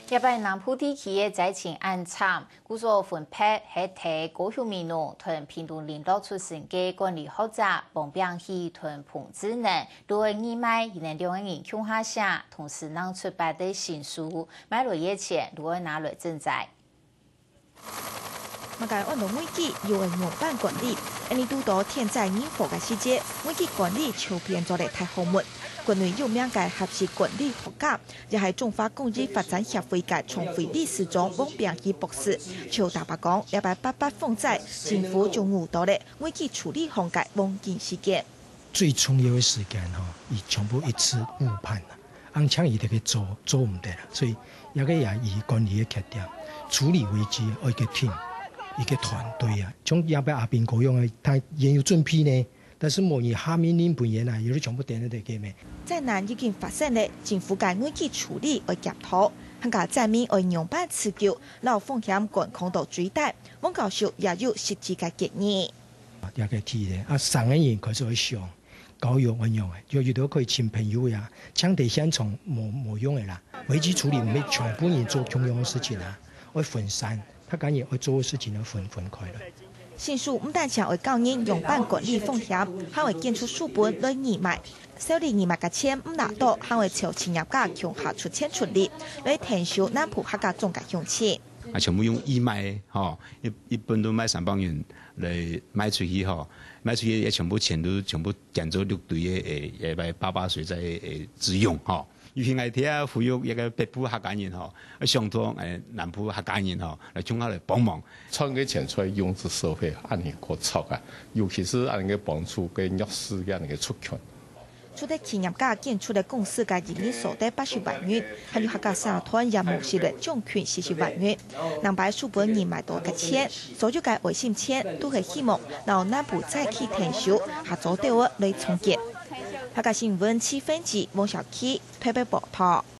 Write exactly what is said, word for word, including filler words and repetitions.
這擺南部地區个災情恁慘，故所分別係在高雄美濃同屏東麟洛出生个管理學者王炳熹同彭志能，就愛義賣，佢等兩個人共下寫，同時正出版个新書，賣落去个錢就愛拿來賑災。 麼个安到危機，又愛仰般管理？恁呢堵到天災人禍个時節，危機管理就變做了大學問。國內有名个合適管理學家，也係中華公益發展協會个創會理事長王炳熹博士，就坦白講，這擺八八風災，政府就悟到了危機處理項个黃金時間。最重要个時間吼，佢全部一直誤判啦。 恁樣佢就去做，做毋得啦。所以這個也係管理个缺點，處理危機愛一個team，一個團隊啊。像這擺阿兵哥樣个，佢也有準備呢，但係無人下命令分佢啊，佢就全部顛倒去咩？災難已經發生了，政府个危機處理愛檢討，還加災民愛仰般自救，摎風險管控到最低。王教授也有實際个建議。這個體驗啊，三個人開始會想， 教育恁樣个，就有兜可以請朋友呀，淨在現場無，無用个啦。危機處理毋係全部人做共樣个事情啊，愛分散，大家人愛做个事情愛分，分開來。新書毋單淨愛教人仰般管理風險，還愛揀出書本來義賣。收了義賣个錢毋拿到，還愛招企業家共下出錢出力，來𢯭手南部客家莊个鄉親。 啊，全部用義賣个，吼，一，一本都賣三百銀來賣出去，吼，賣出去也全部錢都全部捐做六堆个，誒，誒，八八水災个，誒，之用，吼。尤其𠊎這呼籲一個北部客家人，吼，愛想到，誒，南部客家人，吼，來共下來幫忙。賺个錢出來用在社會，恁呢較著啊，尤其係恁呢个幫助个弱勢个恁呢个族群。 除忒企業家捐出个公司个營業所得八十萬元，還有客家社團也募集了將近四十萬元。兩擺書本義賣到个錢，所有个愛心錢都係希望摎南部災區𢯭手合作兜仔來重建。客家新聞徐芬吉、王小琪特別報導。